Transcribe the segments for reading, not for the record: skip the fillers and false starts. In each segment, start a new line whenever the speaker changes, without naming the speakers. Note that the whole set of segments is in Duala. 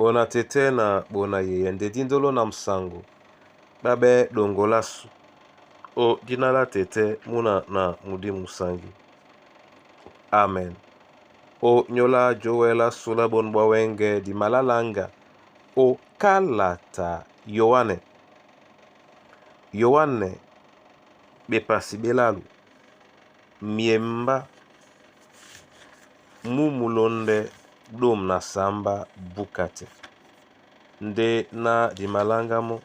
Bona tete na bona yeye nde dí ndolo na musango ɓá ɓɛ́ ɗoŋgo lásu ó dína lá Tɛ́tɛ́, Múna na Mudímu Musangi. Amen. Ó nyóla jówɛ lásu lá bón bwá wɛ́ŋgɛ̄ di maláláŋga ó kálata Yoanɛ. Yoanɛ ɓepasi ɓé lálo, myembá mú mulóndɛ́ ɗôm na sǎmbá búka tɛ́. Ndé ná di maláŋgá mɔ́,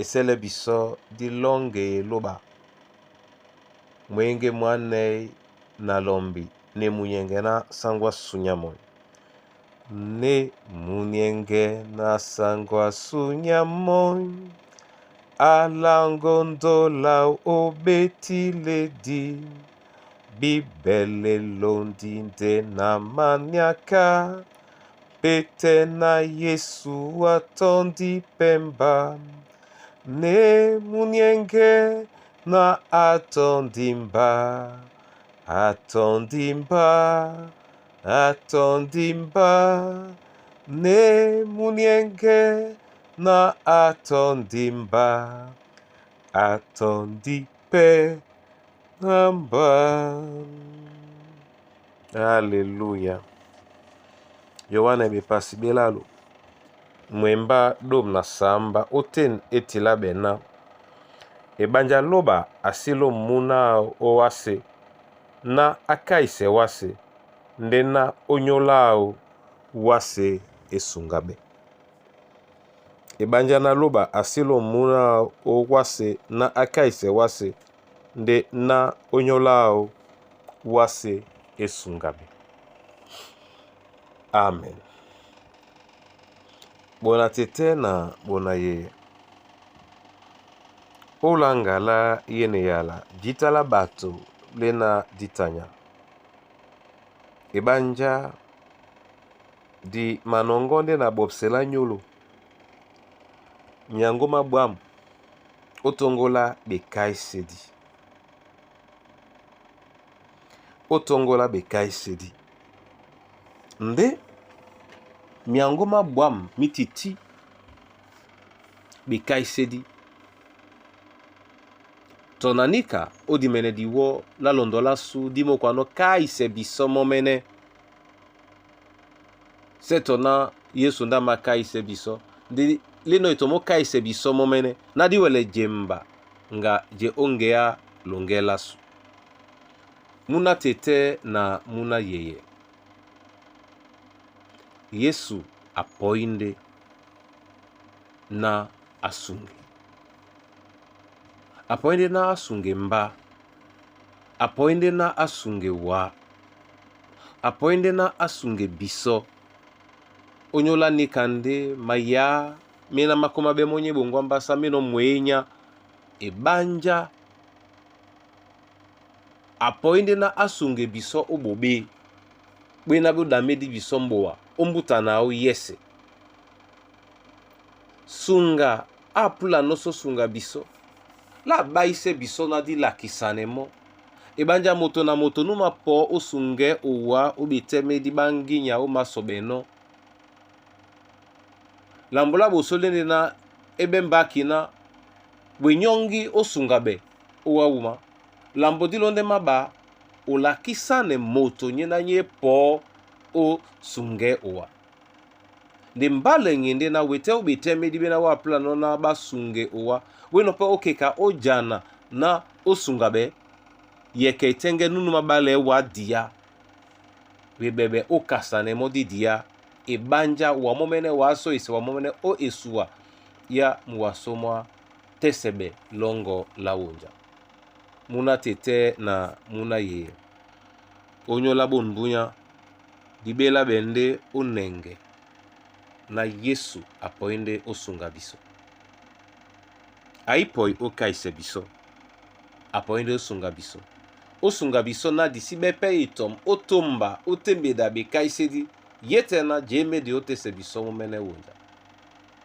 e sɛ́lɛ́ bisɔ́ dí lɔ́ŋgɛe lóɓa. Mwěŋgé mwánɛ́ na lɔmbi ne munyɛŋgɛ ná sáŋgó á sunya mɔ́. Ne muniɛŋgɛ ná sáŋgó á sunya mɔ́, a láŋgó ndó láō ó ɓétílédi. Bíbɛl elóndi ndé na maniáká, mbɛ́tɛ́ ná Yésu á tɔ́ndi pɛ́ mbá. Ne muniɛŋgɛ ná á tɔ́ndi mbá, á tɔ́ndi mbá, á tɔ́ndi mbá. Ne muniɛŋgɛ ná á tɔ́ndi mbá, á tɔ́ndi pɛ́ mbá. Alléluia. Yoanɛ ɓepasi ɓé lálo, mwembá ɗôm na sǎmbá ótên é tilá ɓɛ́ ná eɓánjá lóɓa a sí lôm múna áō ó wásē ná á káisɛ wásē ndé ná ónyólá áō wásē é suŋga ɓɛ́. Eɓánjá ná lóɓa a sí lôm múna áō ó wásē ná á káisɛ wásē ndé ná ónyólá áō wásē é suŋga ɓɛ́. Amen. Bona tɛ́tɛ́ na bona yeye ó laŋga lá yêneyala jǐta lá ɓato lé ná dítanya. Eɓánjá di manɔŋgɔ́ ndé na ɓɔpsɛ lá nyólo, myaŋgó má ɓwǎm̀ ó tóŋgólá ɓekáísɛ́di. Ó tóŋgólá ɓekáísɛ́di. Ndé myaŋgó má ɓwǎm̀ mí tití ɓekáísɛ́di. Tɔ na níka ó dimɛnɛ diwɔ́ lá lɔndɔ lásū dí mókwanɔ́ káisɛ bisɔ́ mɔ́mɛ́nɛ́. Sɛ́ tɔ ná Yésu ndé a makáisɛ́ bisɔ́ ndé lé na e tɔmɔ́ káisɛ bisɔ́ mɔ́mɛ́nɛ́ ná dí wɛlɛ jemba ŋga je ó ŋgeá loŋgɛ́ lásu. Múná tetɛ́ na múná yeyɛ. Yésu a pɔí ndé ná á suŋge. A pɔí ndé ná á suŋge mbá, a pɔí ndé ná á suŋge wá, a pɔí ndé ná á suŋge bisɔ́. Ónyólá níka ndé mayá méná má kómá ɓɛ́ mɔ́ ní eɓoŋgó á mbásá ménɔ̄ mwěnyá eɓánjá a pɔí ndé ná á suŋge bisɔ́ ó ɓoɓé ɓéná ɓé ɗamédí bisɔ́ mboa ó mbúta naó yɛ́sɛ̄. Sunga á púlanɔ́ só sunga bisɔ́ lá aɓáísɛ́ bisɔ́ ná dí lakisanɛ mɔ́. Eɓánjá moto na moto nú mapɔ̌ ó suŋgɛ́ owá ó ɓetɛ́mɛ́dí ɓá ŋgínya ó másɔɓɛnɔ́. Lambo lá ɓosó lé ndé ná é ɓɛ́ mbáki ná wenyɔ́ŋgí ó sunga ɓɛ ó wá wuma. Lambo dí lóndɛ́ máɓa olakísánɛ moto nyé ná nyé pɔ̌ ó suŋgɛ́ owa. Nde mbálɛ ŋgi ndé na wetɛ́ ó ɓetɛ́mɛ́dí ɓéná wâ púlanɔ́ ná ɓá suŋge owa wénɔ pɛ́ ó keka ó jana ná ó sunga ɓɛ́ yɛkɛ e tɛ́ŋgɛ́ núnú máɓálɛɛ́ wá diá weɓɛɓɛ ó kasanɛ mɔ́ dí diá eɓánjá wa mɔ́mɛ́nɛ́ wǎ só ese wa mɔ́mɛ́nɛ́ ó esuwa yá muwasó mwá tɛ́sɛ ɓɛ lɔ́ŋgɔ́ lá wonja. Múná tetɛ́ na múná yeyɛ. Ónyólá bôn búnyá, di ɓélá ɓɛ̀ ndé ó nɛŋgɛ ná Yésu a pɔí ndé ó suŋga bisɔ́. A í pɔi ó káisɛ bisɔ́, a pɔí ndé ó suŋga bisɔ́. Ó suŋga bisɔ́ ná di sí ɓɛ́ pɛ́ e tɔm ó tómba ó témbeda ɓekáísédí yétɛ ná jěmédi ó tɛ́sɛ bisɔ́ mɔ́mɛ́nɛ́ wonja.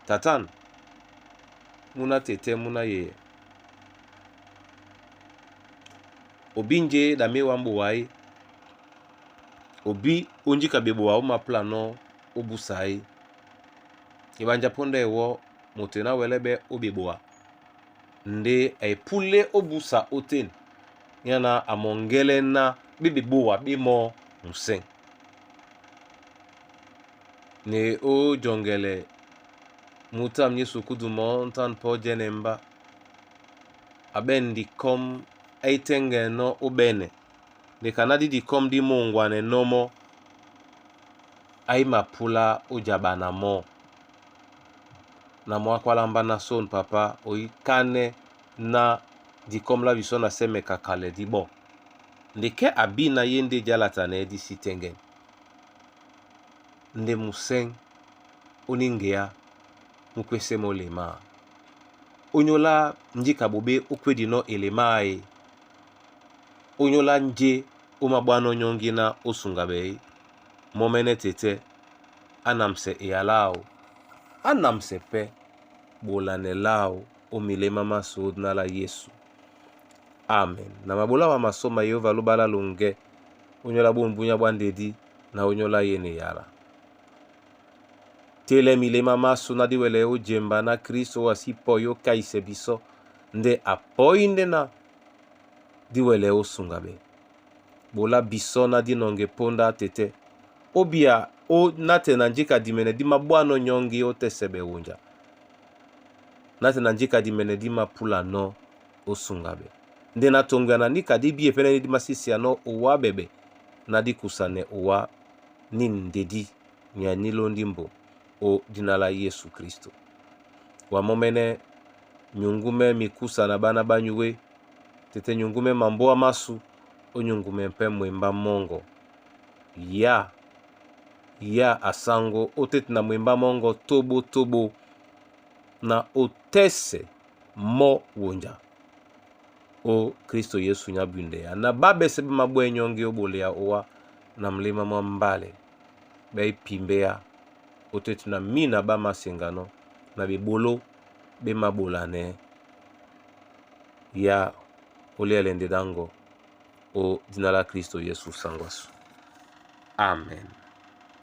Tatan, múná tetɛ́ múná yeyɛ. Obí njé ɗá méwá mboa é, obí ó njíka ɓeboa ó mapúlanɔ́ ó búsa é. Ebanja ponda ewɔ moto na wele be obeboa nde epule obusa oten yana amongele na bebeboa bemo museng ne o jongele mutam Yesu kudumo ntan po jenemba abendi kom eitenge no obene ne kana didi kom di mongwane nomo aimapula ojabana mo na mo akwalamba na son papa oikane na dikom la biso na seme kakale di bo ndeke abina ye nde jalata na edi sitengen nde museng oningea mukwese molema onyola njika bobe okwedi no elema e onyola nje omabwana onyongi na osunga bei momene tete anamse eyalao anamse pe bolanelao omilema maso nala Yesu. Amen. Na mabola wa masoma Yehova lobala longe onyola bombunya bwa ndedi na onyola yene yala tele milema maso na diwele ojemba na Kristo asi poyo kaise biso nde apoi nde na diwele osunga be bola biso na dinonge ponda tete obia o nate na njika dimene di mabwano nyongi otesebe wunja nate na njika dimene di mapula no osunga be nde na tongwa na nika di bie pene di masisi ano owa bebe na di kusane owa ni ndedi nya nilondi mbo o dina la Yesu Kristo. Wamomene nyungume mikusa na bana banyuwe tete nyungume mamboa masu onyungume mpe mwemba mongo ya ya asango otete na mwemba mongo tobo tobo na otese mo wonja o Kristo Yesu nyabunde ya na babese be mabwe nyongi obolea owa na mlima mwa mbale beipimbea otete na mina bamasengano na bebolo bemabolane ya olialende dango o dina la Kristo Yesu sangwasu. Amen.